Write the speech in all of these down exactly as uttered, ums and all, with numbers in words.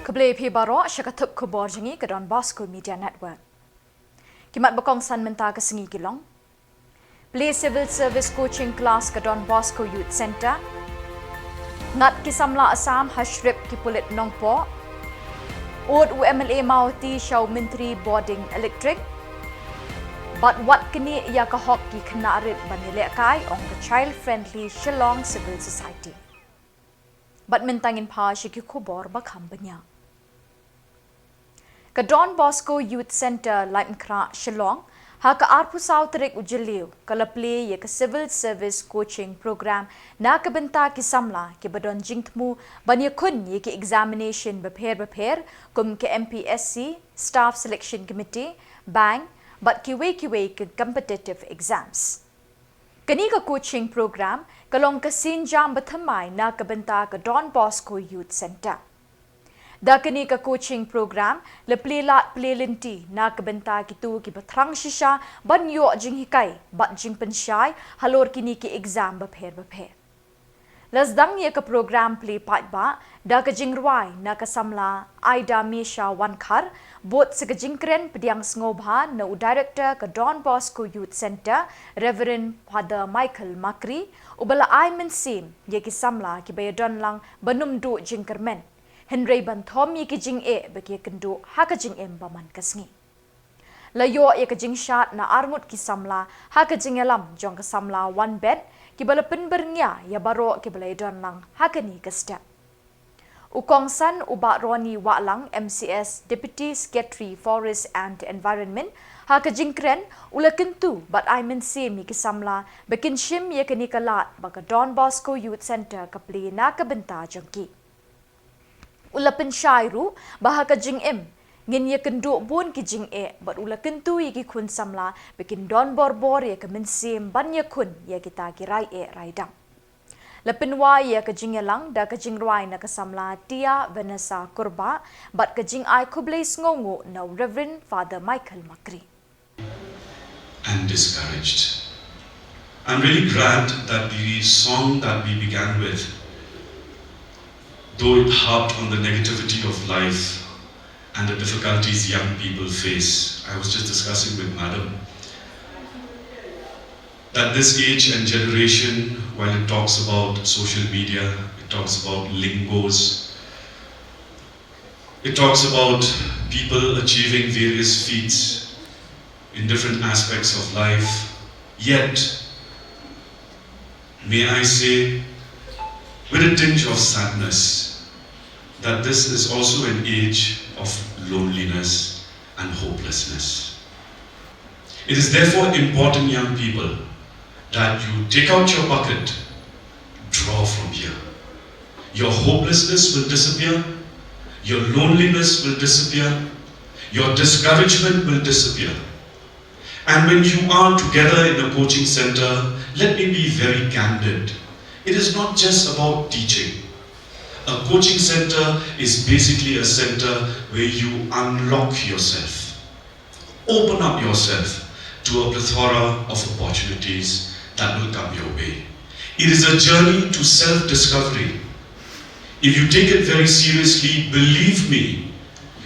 Khublei phi baroh sha ka thup khubor jong ngi ka Don Bosco Media Network. Ki mat ba kongsan mynta ka sngi ki long: Plie Civil Service Coaching Class ka Don Bosco Youth Centre. Ngat ki samla Assam ha shrip ki pulit Nongpoh. Ud u M L A Mawhati sha u Myntri Bording Electric. Bad wat knieh ïa ka hok ki khynnah rit ban ïalehkai, ong ka Child Friendly Shillong Civil Society. Bad mynta ngin phai sha ki khubor ba kham bniah. Ka Don Bosco Youth Centre, Laitumkhrah, Shillong, ha ka arphew saw tarik u Jylliew, ka la plie ïa ka Civil Service Coaching Programme na ka bynta ki samla kiba don jingthmu ban ïakhun ïa ki examination bapher bapher, kum ka M P S C, Staff Selection Committee, Bank, bad kiwei kiwei ki competitive exams. Kane ka coaching programme ka long ka sienjam bathymmai na ka bynta ka Don Bosco Youth Centre. Da kane ka coaching programme la plie lad plie lynti na ka bynta kito kiba thrang shisha ban ïoh jinghikai bad jingpynshai halor kine ki exam bapher bapher. La sdang ïa ka programme plie paidbah da ka jingrwai na ka samla Aida Misha Wankhar, bud sa ka jingkren pdiang sngewbha na u Director ka Don Bosco Youth Centre, Reverend Father Michael Makri, uba la ai mynsiem ïa ki samla kiba ïadon lang ban ym duh jingkyrmen, hynrei ban thom ïa ki jingeh ba ki ïakynduh ha ka jingim ba man ka sngi. La ïoh ïa ka jingshad na arngut ki samla ha ka jingïalam jong ka samla Wanbet, kiba la pynbyrngia ïa baroh kiba la ïadon lang ha kane ka step. U kongsan u Bah Ronnie Wahlang, M C S, Deputy Secretary Forest and Environment, ha ka jingkren u la kyntu bad ai mynsiem ïa ki samla ba kin shim ïa kane ka lad ba ka Don Bosco Youth Centre ka plie na ka bynta jong ki. U la pynshai ruh ba ha ka jingim ngin ïakynduh bun ki jingeh, bad u la kyntu ïa ki khun samla ba kin don borbor ïa ka mynsiem ban ïakhun ïa kita ki rai eh rai dam. La pynwai ïa ka jingïalang da ka jingrwai na ka samla Tia Vanessa Kurbah bad ka jingai khublei sngewnguh na u Reverend Father Michael Makri. And discouraged. I'm really glad that the song that we began with, though it harped on the negativity of life and the difficulties young people face, I was just discussing with Madam that this age and generation, while it talks about social media, it talks about lingos, it talks about people achieving various feats in different aspects of life. Yet, may I say, with a tinge of sadness, that this is also an age of loneliness and hopelessness. It is therefore important, young people, that you take out your bucket, draw from here. Your hopelessness will disappear, your loneliness will disappear, your discouragement will disappear. And when you are together in a coaching center, let me be very candid. It is not just about teaching. A coaching center is basically a center where you unlock yourself. Open up yourself to a plethora of opportunities that will come your way. It is a journey to self-discovery. If you take it very seriously, believe me,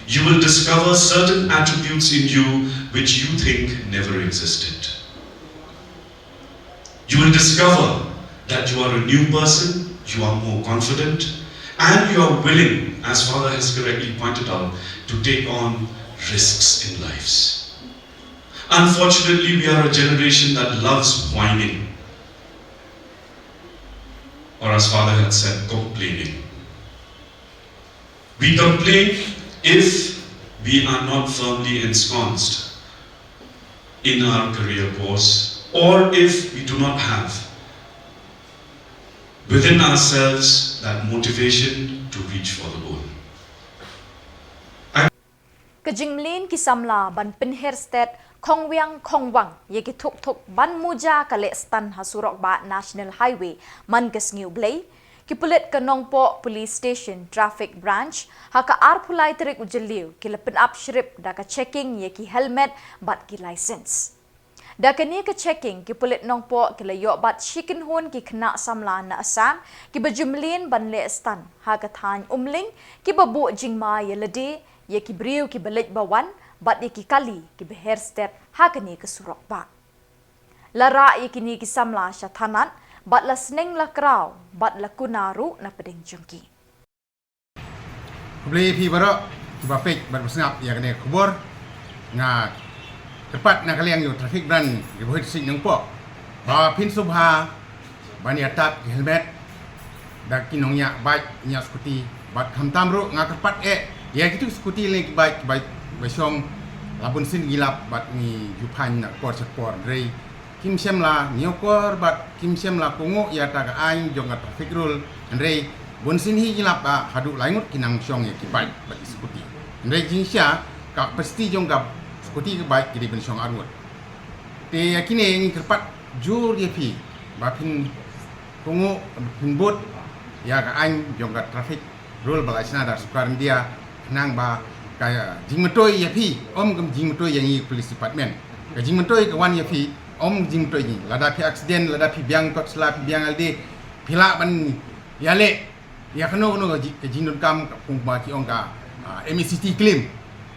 you will discover certain attributes in you which you think never existed. You will discover that you are a new person, you are more confident, and you are willing, as Father has correctly pointed out, to take on risks in lives. Unfortunately, we are a generation that loves whining, or as Father had said, complaining. We complain if we are not firmly ensconced in our career course, or if we do not have within ourselves that motivation to reach for the goal. Ka jingmlien ki samla ban pynher stet khongwiang khongwang ïa ki thuk thuk ban muja ka leh stan ha surok bah National Highway man ka sngi U Blei, ki pulit ka Nongpoh Police Station Traffic Branch ha ka arphew lai tarik u Jylliew ki la pynap shrip da ka checking ïa ki helmet bad ki license. Da kane ka checking, ki pulit Nongpoh ki la ïoh bat shi kynhun ki khynnah samla na Assam kiba ju mlien ban leh stand ha ka thaiñ Umling, kiba buh jingma ïa lade, ïa ki briew kiba leit ba wan, bad ïa ki kali kiba her stet ha kane ka surok bah. La rah ïa kine ki samla sha thanat, bad la sneng la kraw, bad la kuna ruh na pdeng jong ki. Khublei ïa phi baroh kiba peit bad ba sngap ïa kane ka khubor. Nga kyrpad na ka liang ïa u traffic branch ïa u Hit Sing Nongpoh ba phin sngewbha ban ïa tap ki helmet da ki nongñiah bike, ñiah scooty, bad khamtam ruh nga kyrpad eh ïa kitu ki scooty lane ki bike, bike ba shong la bun sien ngi lap bad ngi ju phanh na por sha por, hynrei kim shym la ñiewkor bad kim shym la kohnguh ïa kata ka aiñ jong ka traffic rule. Hynrei bun sien hi ngi lap ba haduh lai ngut ki nang shong ïa ki bike bad ki scooty. Hynrei jingshisha ka capacity jong ka scooty ka bike ki dei ban shong arngut. Te ïa kine ngi kyrpad jur ïa phi ba phin kohnguh, phin bud ïa ka aiñ jong ka traffic rule ba la shna da sorkar India, khnang ba ka jingmyntoi ïa phi, ym ka jingmyntoi ïa ngi police department. Ka jingmyntoi ka wan ïa phi, ym jingmyntoi ngi. Lada phi accident, lada phi biang kot sla, phi biang alde, phi lah ban ïaleh ïa kano kano ka ji-, ka jingdonkam ka kum ba ki ong ka, ah, M S T claim.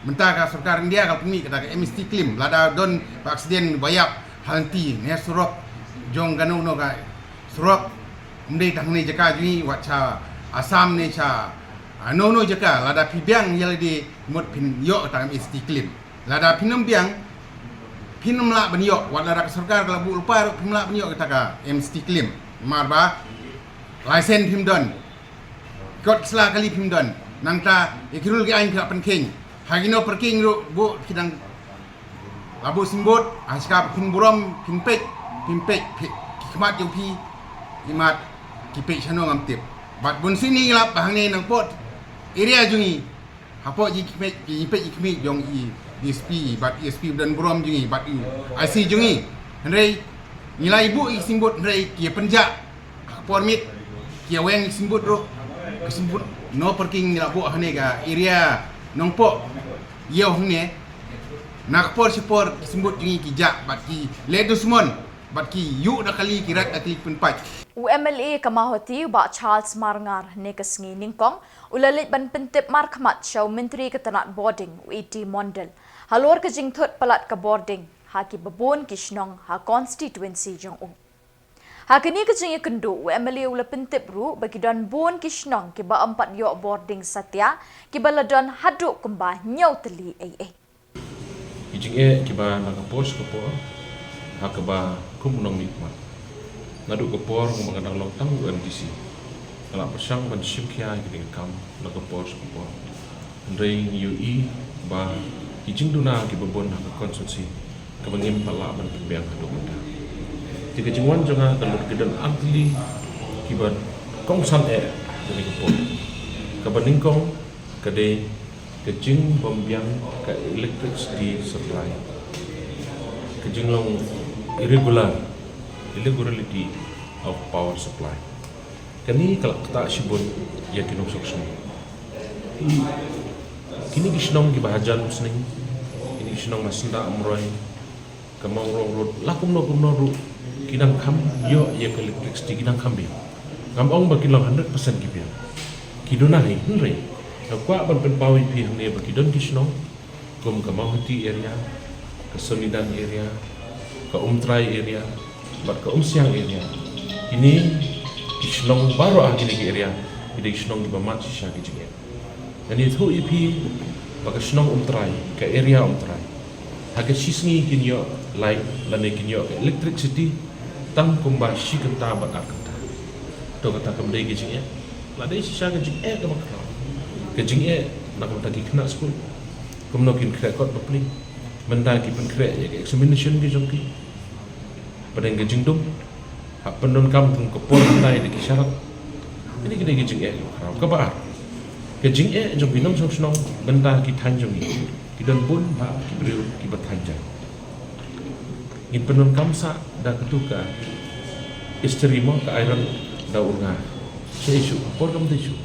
Mynta ka sorkar India ka pynmih kata ka M S T claim. Lada don ba accident ba ïap ha lynti ne surok jong kano kano ka surok, ym dei tang ne jaka jong ngi, wat sha Assam ne sha, ah, no no jaka, lada phi biang ïa lade mut phin ïoh kata ka M S T claim. Lada phin ym biang, phin ym lah ban ïoh, wat lada ka sorkar ka la buh lypa ruh phin ym lah ban ïoh kata ka M S T claim. Namar ba license phim don, kot sla kali phim don. Nangta ïa ki rule ki aiñ phi hap pynkheiñ. Ha kino parking ruh buh phi dang la buh signboard, ha shka ba phin burom phin peit, phin peit, phi, ki khmat jong phi, ki mat, ki peit shano ngam tip. Bad bun sien ngi lap ba hangne Nongpoh area jong ngi, hapoh jingkhmih, jingpeit jingkhmih jong i D S P bad i S P ba don burom jong ngi bad i I C jong ngi. Hynrei ngi la ïa buh i signboard hynrei ki ïa pynjah ha ka por miet, ki ïa weng i signboard ruh. Ka signboard no parking ngi la buh hangne ka area Nongpoh. Ïoh hangne na ka por sha por ki signboard jong ngi ki jah bad ki leh dusmon bad ki ïuh da kali, ki rat da kali pynpait. U M L A ka Mawhati u Bah Charles Marngar ne ka sngi nyngkong u la leit ban pyntip markhmat sha u Myntri ka tnat bording u A T Mondal halor ka jingthut palat ka bording ha kiba bun ki shnong ha constituency jong u. Ha kane ka jingïakynduh u M L A u la pyntip ruh ba ki don bun ki shnong kiba ym pat ïoh bording satia, kiba la don haduh kumba hynñiew tylli ei ei. Ki jingeh kiba na ka por sha ka por ha kaba kum u nongmihkhmat. Naduh ka por kumba nga dang long tang u M D C, nga la pyrshang ban shim khia ïa kine ki kam na ka por sha ka por. Hynrei ngi ïohi ba ki jingduna kiba bun ha ka constituency kaba ngim pat lah ban pynbiang haduh mynta. Te ka jingwan jong nga ka lut, ki don ar tylli kiba kongsan eh ha kane ka por. Kaba nyngkong ka dei ka jingbymbiang ka electricity supply, ka jinglong irregular, irregularity of power supply. Kane ka la ktah shibun ïa ki nongshong shnong. Ki, kine ki shnong kiba hajan Umsning, kine ki shnong na Syndah Umroi, ka Mawrong Road, la kumno kumno ruh ki nang kham ïoh ïa ka electricity, ki nang kham biang. Ngam ong ba kin long hundred percent ki biang. Ki duna hi, hynrei nga kwah ban pynpaw ïa phi hangne ba ki don ki shnong kum ka Mawhati area, ka Sonidhan area, ka Umtrai area bad ka Umsiang area. Kine ki shnong baroh ha kine ki area ki dei ki shnong kiba mad shisha ki jingeh. Ngan ïathuh ïa phi ba ka shnong Umtrai, ka area Umtrai, ha ka shi sngi kin ïoh light lane kin ïoh ka electricity tang kumba shi kynta bad ar kynta. To kata kam dei ka jingeh? La dei shisha ka jingeh kaba khraw. Ka jingeh na ka bynta ki khynnah skul, kumno kin khreh kot bapli, mynta ki pynkhreh ïa ka examination ki jong ki. Pdeng ka jingdum, hap pyndonkam kum ka por mynta ïa ki sharak. Kine ki dei ki jingeh kaba khraw. Kaba ar, ka jingeh jong ki nongshong shnong mynta ki thaiñ jong ngi, ki don bun bah ki briew kiba thaiñ jaiñ. Ngin pyndonkam sah da katu ka istri mo, ka iron da urnga. Sha issue, por kam da issue.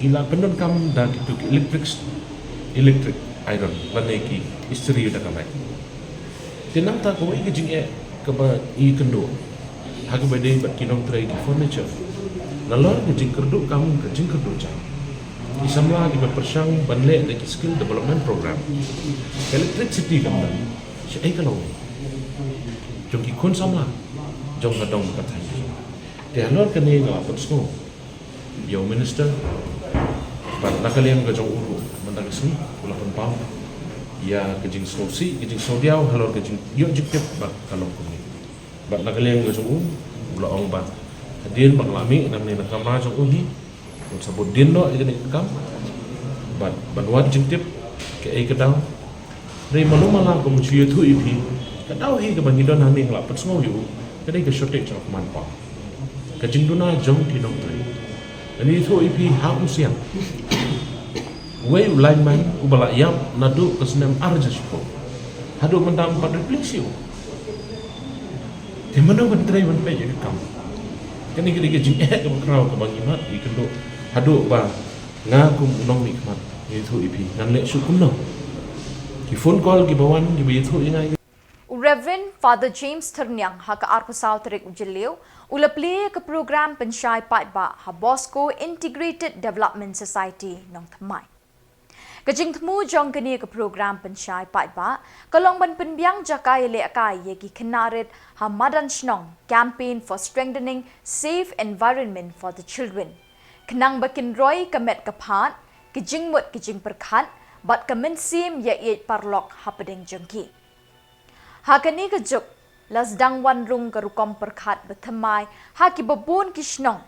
Ngi la pyndonkam da kitu ki electric, electric iron lane ki istri da ka light. Te nangta kawei ka jingeh kaba i kynduh ha kaba dei bad ki nongtrei ki furniture. Nalor ka jingkyrduh kam ka jingkyrduh jam, i samla kiba pyrshang ban leh da ki skill development program. Ka electricity kam dang shi ei ka long jong ki khun samla jong ka dong ka thaiñ. Te halor kane nga la pynsngew ïa u minister bad na ka liang ka jong u ruh mynta ka sngi u la pynpaw ïa ka jingsngewsih ka jingsngewdiaw halor ka jingïoh jingtip ba ka long kumne. Bad na ka liang ka jong u u la ong ba hadien ba ka la mih nangne na kamra jong u hi un sa bud dien noh ïa kane ka kam bad ban wad jingtip kaei ka daw. Dei malu mala kum shu ïathuh ïa phi ka daw hi kaba ngi don hangne nga la pynsngew ïa u ka dei ka shortage of manpower. Ka jingduna jong ki nongtrei. Ngan ïathuh ïa phi ha u siang wei u lineman uba la ïap naduh ka snem arhajar shiphew haduh mynta ym pat replace ïa u. Te mano ban trei ban peit ïa ka kam? Kane ka dei ka jingeh kaba khraw kaba ngi mat ïa kynduh haduh ba nga kum u nongmihkhmat ngi ïathuh ïa phi ngan leh shuh kumno? Ki phone call kiba wan kiba ïathuh ïa nga. U Reverend Father James Thyrniang ha ka arphew saw tarik u Jylliew u la plie ka program pynshai paidbah ha Bosco Integrated Development Society Nongthymmai. Ka jingthmu jong kane ka program pynshai paidbah ka long ban pynbiang jaka ïalehkai ïa ki khynnah rit ha madan shnong, Campaign for Strengthening Safe Environment for the Children, khnang ba kin roi ka met ka phad, ka jingmut ka jingpyrkhat bad ka mynsiem ïaieit paralok hapdeng jong ki. Ha kane ka juk la sdang wan rung ka rukom pyrkhat bathymmai ha kiba bun ki shnong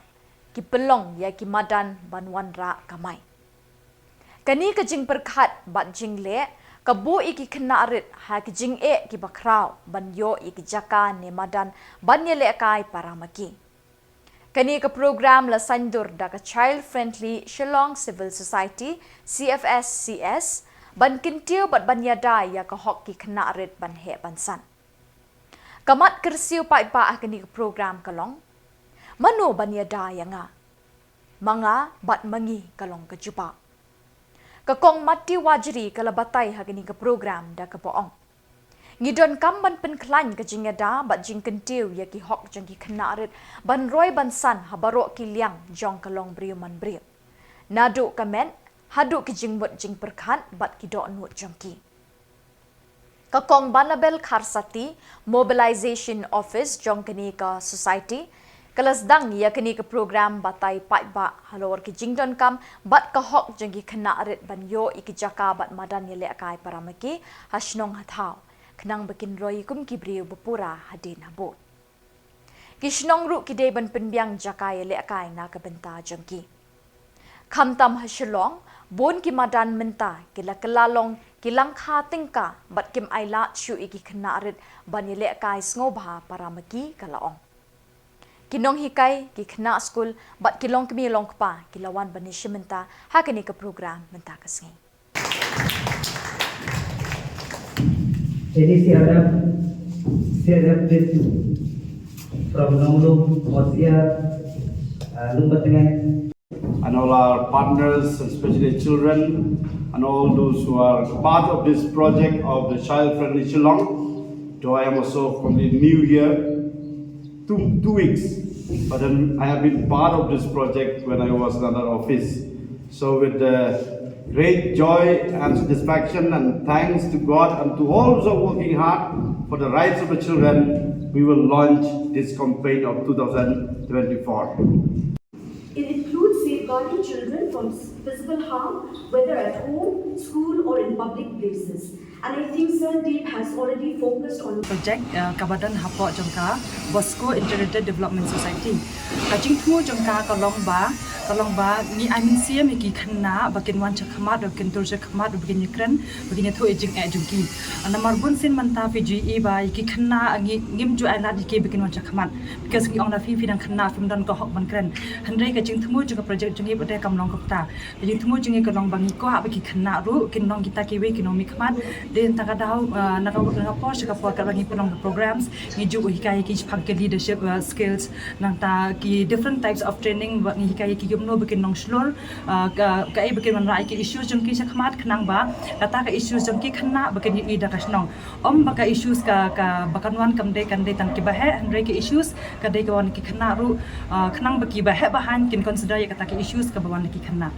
ki pynlong ïa ki madan ban wanrah kamai. Kane ka jingpyrkhat bad jingleh ka buh ïa ki khynnah rit ha ki jingeh kiba khraw ban ïoh ïa ki jaka ne madan ban ïalehkai para ma ki. Kane ka program la saiñdur da ka Child Friendly Shillong Civil Society, C F S C S, ban kyntiew bad ban ïada ïa ka hok ki khynnah rit ban heh ban san. Ka mat kyrsiew paidbah ha kane ka program ka long, mano ban ïada ïa nga? Ma nga bad ma ngi ka long ka jubab. Ka Kong Matti Wajri ka la batai ha kane ka program da kaba ong, ngi donkam ban pynkhlaiñ ka jingïada bad jingkyntiew ïa ki hok jong ki khynnah rit ban roi ban san ha baroh ki liang jong ka longbriew manbriew, naduh ka met haduh ki jingmut jingpyrkhat bad ki dohnud jong ki. Ka Kong Banabel Kharsati, Mobilization Office jong kane ka society, ka la sdang ïa kane ka program batai paidbah halor ki jingdonkam bad ka hok jong ki khynnah rit ban ïoh ïa ki jaka bad madan ïalehkai para ma ki ha shnong ha thaw, khnang ba kin roi kum ki briew ba pura hadien habud. Ki shnong ruh ki dei ban pynbiang jaka ïalehkai na ka bynta jong ki. Khamtam ha Shillong, bun ki madan mynta ki la kylla long ki lyngkha tyngka bad kim ailad shuh ïa ki khynnah rit ban ïalehkai sngewbha para ma ki, ka la ong. Ki nonghikai, ki khynnah skul bad ki longkmie longkpa ki la wan ban ïashim bynta ha kane ka program mynta ka sngi. Any C R F, C R F this from Nonglum or C R, uh, Lumbatngai. And all our partners, and especially children, and all those who are part of this project of the Child Friendly Shillong. Though I am also completely new here, two, two weeks, but then I have been part of this project when I was in another office. So with the great joy and satisfaction and thanks to God and to all those who are working hard for the rights of the children, we will launch this campaign of two thousand twenty-four. It includes safeguarding children from visible harm, whether at home, school, or in public places. And I think Sir Deep has already focused on project, uh, kaba don hapoh jong ka Bosco Integrated Development Society. Ka jingthmu jong ka ka long ba, ka long ba ngi ai mynsiem ïa ki khynnah ba kin wan shakhmat, ba kin tur shakhmat, ba kin ïakren, ba kin ïathuh ïa jingeh jong ki. Namar bun sien mynta phi ju ïohi ba ïa ki khynnah ngi, ngim ju ai lad ïa ki ba kin wan shakhmat. Because ngi ong da phi, phi dang khynnah, phim don ka hok ban kren. Hynrei ka jingthmu jong ka project Ngi pat de kam long kumta. Ka jingthmu jong ngi ka long ba ngi kwah ba ki khynnah ruh kin long kita kiwei ki nongmihkhmat. Dei na ka daw, ah, na ka, na ka por sha ka por katba ngi pynlong ka programs, ngi ju hikai ïa ki shaphang ki leadership, ah, skills, nangta ki different types of training, ba ngi hikai ïa ki kumno ba kin long shlur, ah, ka, kaei ba kin wanrah ïa ki issues jong ki shakhmat, khnang ba kata ka issues jong ki khynnah ba kin ïohi da ka shnong. Ym ba ka issues ka, kaba kan wan kam dei, kan dei tang kiba heh, hynrei ka issues ka dei ka wan ki khynnah ruh, ah, khnang ba kiba heh ba haiñ kin consider ïa kata ka issues kaba wan na ki khynnah.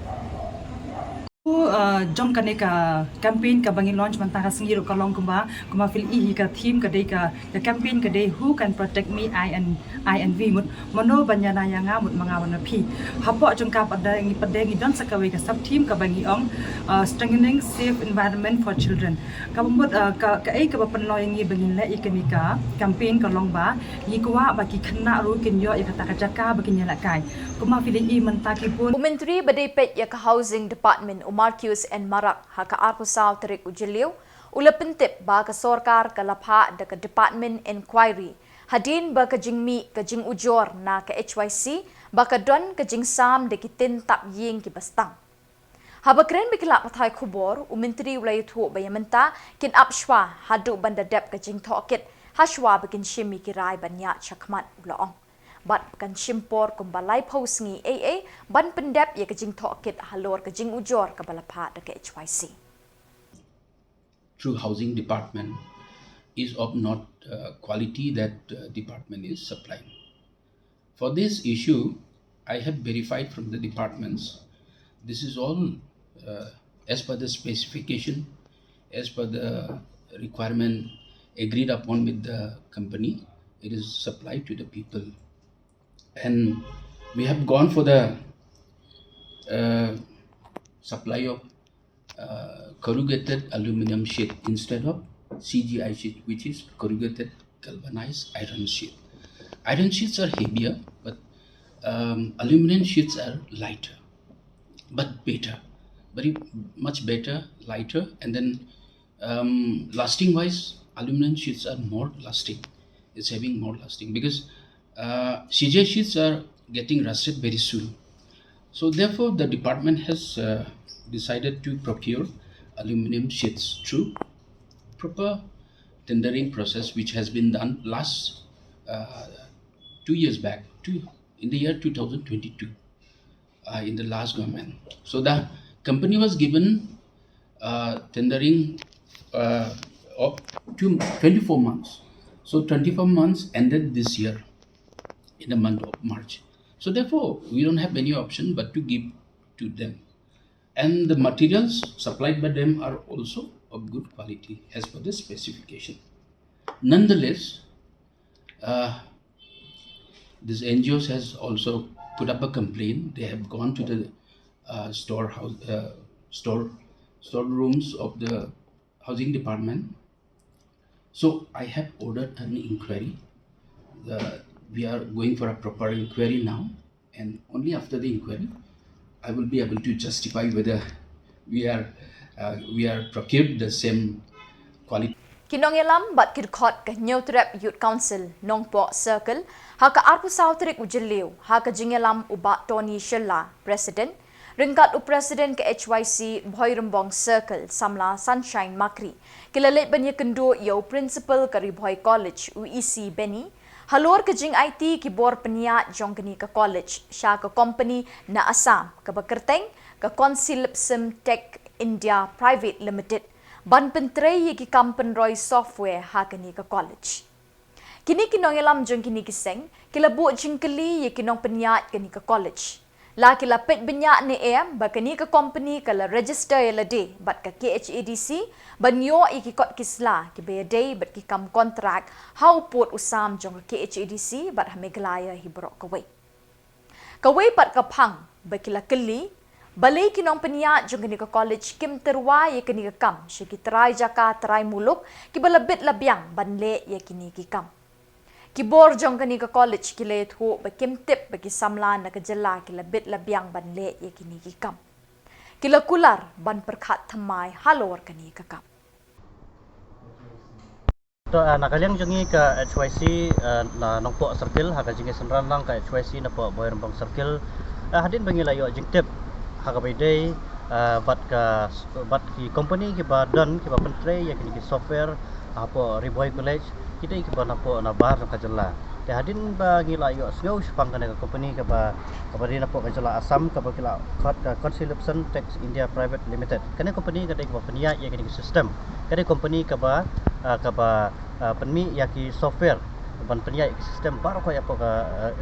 Jong kane ka campaign kaba ngi launch mynta ka sngi ruh ka long kumba, kumba phi la ïohi, ka theme ka dei ka, ka campaign ka dei Who Can Protect Me, I and, I and We, mut mano ban ïada ïa nga, mut ma nga bad ma phi. Hapoh jong ka pat de ngi, pat de ngi don sa kawei ka sub theme kaba ngi ong, ah, Strengthening Safe Environment for Children. Kaba mut, ah, ka, kaei kaba pynlong ïa ngi ba ngin leh ïa kane ka campaign ka long ba ngi kwah ba ki khynnah ruh kin ïoh ïa kata ka jaka ba kin ïalehkai. Kumba phi la ïohi mynta ki bun. U Myntri ba dei peit ïa ka Housing Department, u Marcuise N Marak, ha ka arphew saw tarik u Jylliew, u la pyntip ba ka sorkar ka la phah da ka Department Inquiry hadien ba ka jingmih ka jingujor na ka H Y C, ba ka don ka jingsam da ki tin tap ïing kiba stang. Haba kren bad ki lad pathai khubor, u Myntri u la ïathuh ba ïa mynta kin ap shwa haduh ban da dep ka jingtohkit, ha shwa ba kin shim ïa ki rai ban ïaid shakhmat, u la ong. Bad kan shim por kumba laiphew sngi ei ei ban pyndep ïa ka jingtohkit halor ka jingujor kaba la phah da ka H Y C. Through Housing Department is of not, uh, quality that, uh, department is supplying. For this issue, I have verified from the departments. This is all, uh, as per the specification, as per the requirement agreed upon with the company. It is supplied to the people. And we have gone for the, uh, supply of, uh, corrugated aluminum sheet instead of C G I sheet, which is corrugated galvanized iron sheet. Iron sheets are heavier, but, um, aluminum sheets are lighter, but better, very much better, lighter, and then, um, lasting wise, aluminum sheets are more lasting. It's having more lasting because, uh, C G I sheets are getting rusted very soon. So therefore, the department has, uh, decided to procure aluminum sheets through proper tendering process, which has been done last, uh, two years back, two, in the year two thousand twenty-two, uh, in the last government. So the company was given, uh, tendering, uh, of two, twenty-four months. So twenty-four months ended this year in the month of March. So therefore, we don't have any option but to give to them. And the materials supplied by them are also of good quality as per the specification. Nonetheless, uh, this N G Os has also put up a complaint. They have gone to the, uh, storehouse, uh, store, storerooms of the housing department. So I have ordered an inquiry. The, we are going for a proper inquiry now, and only after the inquiry, I will be able to justify whether we are, uh, we are procured the same quality. Ki nongïalam bad ki dkhot ka Hynñiewtrep Youth Council Nongpoh Circle, ha ka arphew saw tarik u Jylliew, ha ka jingïalam u Bah Tony Shylla, President, ryngkat u President ka H Y C Bhoirymbong Circle, Samla Sunshine Makri, ki la leit ban ïakynduh ïa u Principal ka Ri Bhoi College, u E C Benny, halor ka jingaiti ki bor pynïaid jong kane ka college sha ka company na Assam, kaba kyrteng ka Consilipsum Tech India Private Limited, ban pyntrei ïa ki kam pynroi software ha kane ka college. Kine ki nongïalam jong kine ki seng ki la buh jingkylli ïa ki nongpynïaid kane ka college. La ki la peit bniah ne em ba kane ka company ka la register ïa lade bad ka K H A D C ban ïoh ïa ki kot ki sla kiba ïadei bad ki kam kontrak ha u pud u sam jong ka K H A D C bad ha Meghalaya hi baroh kawei. Kawei pat ka phang ba ki la kylli, balei ki nongpynïaid jong kane ka college kim tyrwa ïa kane ka kam sha ki trai jaka trai muluk kiba la bit la biang ban leh ïa kine ki kam. Ki bor jong kane ka college ki la ïathuh ba kim tip ba ki samla na ka jylla ki la bit la biang ban leh ïa kine ki kam. Ki la kular ban pyrkhat thymmai halor kane ka kam. To, ah, na ka liang jong ngi ka H Y C, ah, na Nongpoh Circle, ha ka jingïasynran lang ka H Y C na poh Bhoirymbong Circle, Hadien ba ngi la ïoh jingtip ha kaba ïadei bad ka, bad ki company kiba don kiba pyntrei ïa kine ki software hapoh Ri Bhoi College, ki dei kiba napoh nabar jong ka jylla. Te hadien ba ngi la ïoh sngew shaphang kane ka company kaba, kaba dei napoh ka jylla Assam, kaba ki la khot ka Constellation Tech India Private Limited. Kane company ka dei kaba pynïaid ïa kine ki system. Ka dei company kaba, kaba pynmih ïa ki software ban pynïaid ïa ki system baroh kawei hapoh ka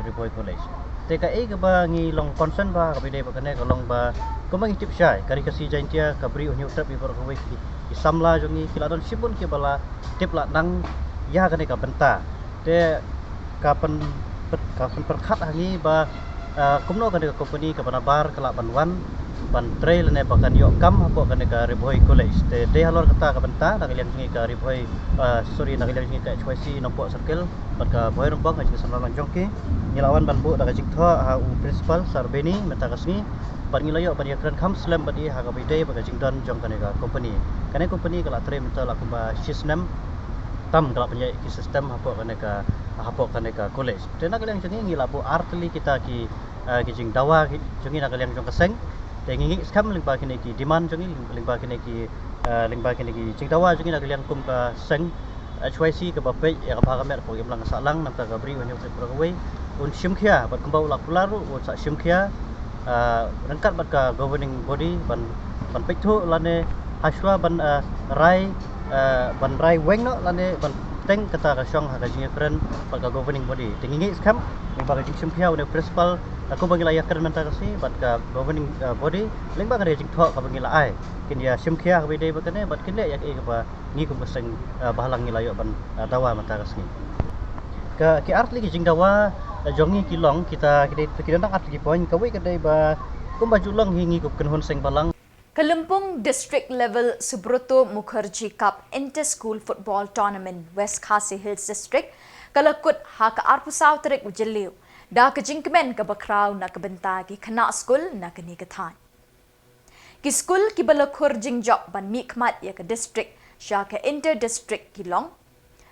Ri Bhoi College. Te kaei kaba ngi long concern bha kaba ïadei bad kane ka long ba, kumba ngi tip shai, ka Ri Khasi Jaiñtia ka Bri U Hynñiewtrep, ïa baroh kawei ki, ki samla jong ngi ki la don shibun kiba la tip la nang ïa kane ka bynta. Te ka pyn, ka pynpyrkhat ha ngi ba kumno kane ka company kaba nabar ka lah ban wan ban trei lane ba kan ïoh kam hapoh kane ka Ri Bhoi College. Te dei halor kata ka bynta na ka liang jong ngi ka Ri Bhoi, sorry, na ka liang jong ngi ka H Y C Nongpoh Circle bad ka Bhoirymbong, ha jingsngewbha jong ki, ngi la wan ban buh da ka jingthoh ha u Principal Sir Beni mynta ka sngi. Bad ngi la ïoh ban ïakren kham slem bad i ha kaba ïadei bad ka jingdon jong kane ka company. Kane company ka la trei mynta la kumba shisnem tam ka la pynïaid ki system hapoh kane ka, hapoh kane ka college. Te na ka liang jong ngi ngi la buh artylli kita ki, ki jingdawa jong ngi na ka liang jong ka seng. Te ngi ngeit skhem lyngba kine ki demand jong ngi, lyngba kine ki, lyngba kine ki jingdawa jong ngi na ka liang kum ka seng H Y C kaba peit ïa ka bha ka met hapoh ka imlang ka sahlang na ka bynta ka Bri U Hynñiewtrep baroh kawei, un shim khia bad kumba u la kular ruh un sa shim khia ryngkat bad ka governing body ban, ban peit thuh lane hashwa ban rai, ban rai weng noh lane ban teng kata ka shong ha ka jingïakren bad ka governing body. Te ngi ngeit skhem lyngba ka jingshim khia une u Principal, kumba ngi la ïakren mynta ka sngi bad ka governing body lyngba ka jingthoh kaba ngi la ai, kin ïa shim khia ha kaba ïadei bad kane bad kin leh ïa kaei kaba ngi kum ka seng Balang ngi la ïoh ban dawa mynta ka sngi. Ka, ki artylli ki jingdawa jong ngi ki long kita, ki dei, ki don tang artylli ki point. Kawei ka dei ba kumba ju long hi, ngi kum kynhun seng Balang. Ka lympung District Level Subroto Mukherjee Cup Inter School Football Tournament West Khasi Hills District ka la kut ha ka arphew saw tarik u Jylliew da ka jingkmen kaba khraw na ka bynta ki khynnah skul na kane ka thaiñ. Ki skul kiba la khur jingjop ban mihkhmat ïa ka district sha ka Inter District ki long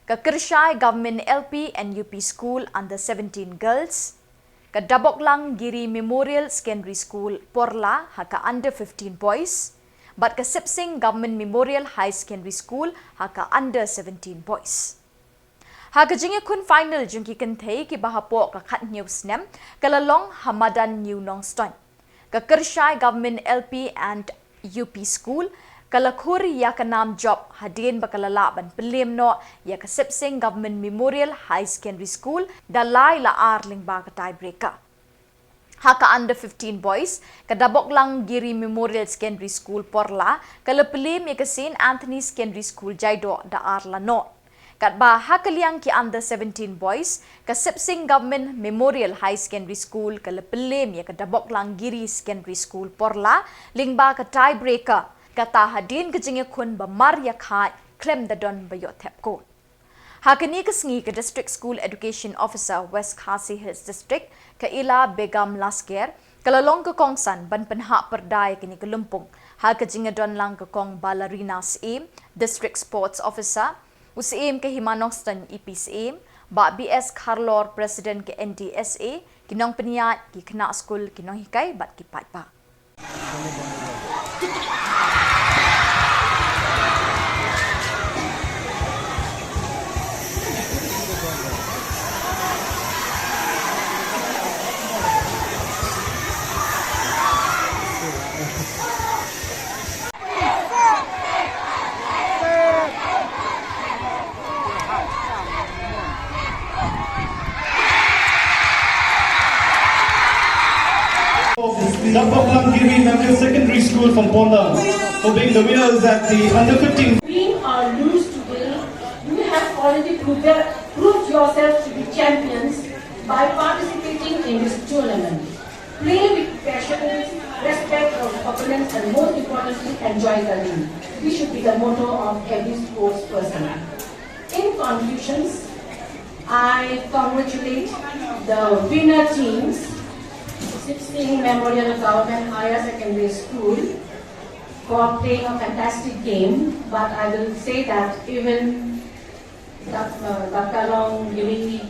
ka Kyrshai Government L P and U P School Under Seventeen Girls, ka Daboklang Giri Memorial Secondary School Porla ha ka Under Fifteen Boys, bad ka Sipsing Government Memorial High Secondary School ha ka Under Seventeen Boys. Ha ka jingïakhun final jong ki kynthei kiba hapoh ka khathynñiew snem ka la long ha madan New Nongstoiñ. Ka Kyrshai Government L P and U P School ka la khur ïa ka nam jop hadien ba ka la lah ban pynlem noh ïa ka Sipsing Government Memorial High Secondary School da lai la ar lyngba ka tiebreaker. Ha ka Under Fifteen Boys, ka Daboklang Giri Memorial Secondary School Porla ka la pynlem ïa ka Saint Anthony Secondary School Jaidoh da ar la nought. Katba ha ka liang ki Under Seventeen Boys, ka Sipsing Government Memorial High Secondary School ka la pynlem ïa ka Daboklang Giri Secondary School Porla lyngba ka tiebreaker, kata hadien ka jingïakhun ba mar ïa khaid khlem da don ba ïoh thep kol. Ha kane ka sngi ka District School Education Officer West Khasi Hills District, ka Ila Begum Lasker, ka la long ka kongsan ban pynhap pyrda ïa kane ka lympung ha ka jingïadon lang ka Kong Balarina Syiem, District Sports Officer, u Syiem ka Hima Nongstoiñ E P Syiem, Bah B S Kharlor, President ka N D S A, ki nongpynïaid, ki khynnah skul, ki nonghikai bad ki paidbah. Daboklang Giri Memorial Secondary School from Porla for being the winners at the under fifteen. Win or lose today, you have already proved, proved yourself to be champions by participating in this tournament. Play with passion, respect for opponents, and most importantly, enjoy the game. This should be the motto of every sports person. In conclusions, I congratulate the winner teams, Sipsing Memorial Government Higher Secondary School, for playing a fantastic game. But I will say that even Dak-, uh, Dakalong Giri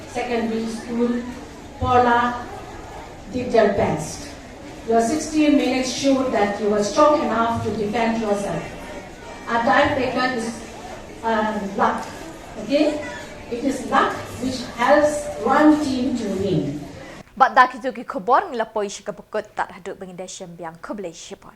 Secondary School, Porla, Did your best. Your sixty minutes showed that you were strong enough to defend yourself. A tiebreaker is uh, luck. Okay? It is luck which helps one team to win. Bad da kito ki khubor ngi la poi sha kaba kut tad haduh ba ngin da shem biang, khublei shibun.